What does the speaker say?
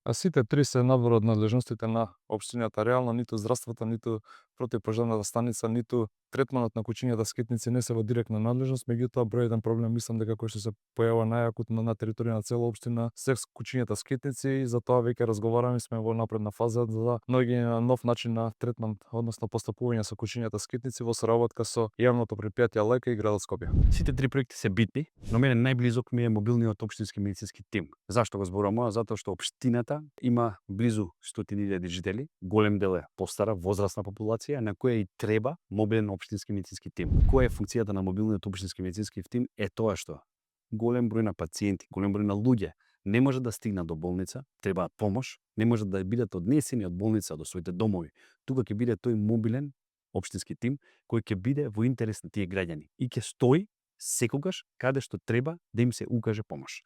А сите три се надвор од надлежностите на општината. Реално ниту здравството, ниту противпожарната станица, ниту третманот на кучињата скитници не се во директна надлежност, меѓутоа број еден проблем мислам дека кој што се појавува најакутно на територија на цела општина се кучињата скитници и за тоа веќе разговараме, сме во напредна фаза за наоѓање на нов начин на третман, односно постапување со кучињата скитници во соработка со јавното предпријатие Лека и градот Скопје. Сите три проекти се битни, но мене најблизок ми е мобилниот општински медицински тим. Зашто го зборувам? Затоа што општината има близу 100.000 жители, голем дел е постара, возрастна популација, на која и треба мобилен општински медицински тим. Која е функцијата на мобилниот општински медицински тим? Е тоа што голем број на пациенти, голем број на луѓе не може да стигнат до болница, требаат помош, не може да бидат однесени од болница до своите домови. Тука ќе биде тој мобилен општински тим кој ќе биде во интерес на тие граѓани и ќе стои секогаш каде што треба да им се укаже помош.